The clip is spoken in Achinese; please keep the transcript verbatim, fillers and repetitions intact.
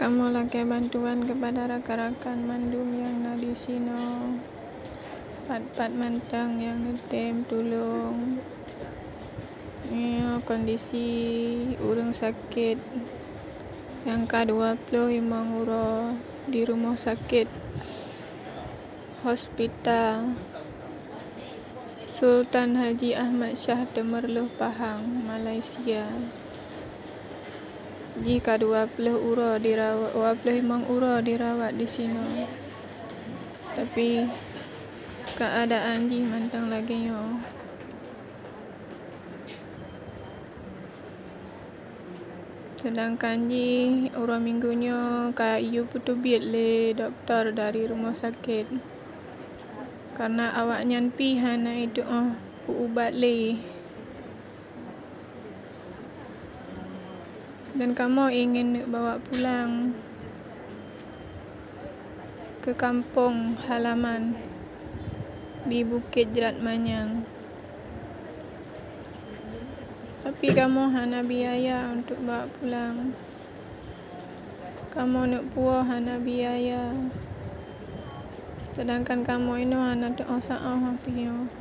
Kamoe lakée bantuan keupada rakan-rakan mandum nyang na disinoe, pat-pat mantong nyang neutem tulông. Nyoe kondisi ureuëng sakét nyang ka dua ploh limong uroe di rumoh sakét Hospital Sultan Haji Ahmad Shah Temerloh Pahang, Malaysia. Jih ka dua ploh uroe dirawa-, dua ploh limong uroe dirawat disinoe. Tapi keuadaan jih mantong lagée nyoe. Seudangkan jih uroe minggu nyoe ka iyue peuteubiet lé dokto dari rumoh sakét, kareuna awaknyan pih hana iteuoh peu-ubat lé. Dan kamoe ingin neuk bawa pulang keu kampông halaman di Bukét Jrat Manyang. Tapi kamoe hana biaya untuk bawa pulang. Kamoe neuk puwoe hana biaya. Seudangkan kamoe inoe hana teuoh saoh piôh.